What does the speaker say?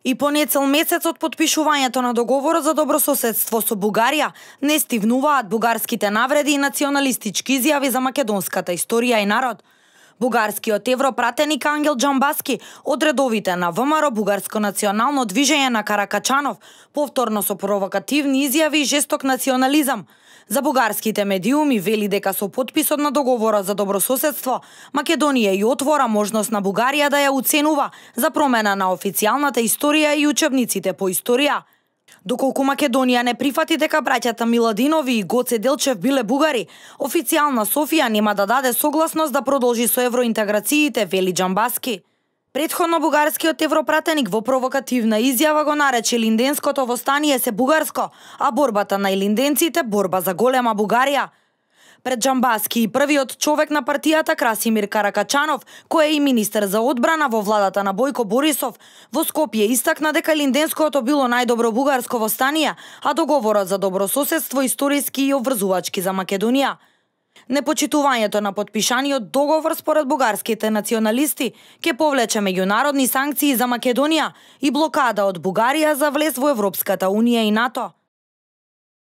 И по нецел месец од потпишувањето на договорот за добрососедство со Бугарија, не стивнуваат бугарските навреди и националистички изјави за македонската историја и народ. Бугарскиот европратеник Ангел Џамбаски од редовите на ВМРО, Бугарско национално движење на Каракачанов, повторно со провокативни изјави и жесток национализам. За бугарските медиуми вели дека со потписот на договорот за добрососедство, Македонија ја отвора можност на Бугарија да ја уценува за промена на официјалната историја и учебниците по историја. Доколку Македонија не прифати дека браќата Миладинови и Гоце Делчев биле бугари, официјална Софија нема да даде согласност да продолжи со евроинтеграциите, вели Џамбаски. Предходно бугарскиот европратеник во провокативна изјава го нарече Илинденското востание се бугарско, а борбата на илинденците борба за голема Бугарија. Пред Џамбаски и првиот човек на партијата Красимир Каракачанов, кој е и министер за одбрана во владата на Бојко Борисов, во Скопје истакна дека Илинденското било најдобро бугарско востание, а договорот за добрососедство историски и обврзувачки за Македонија. Непочитувањето на потпишаниот договор според бугарските националисти ќе повлече меѓународни санкции за Македонија и блокада од Бугарија за влез во Европската унија и НАТО.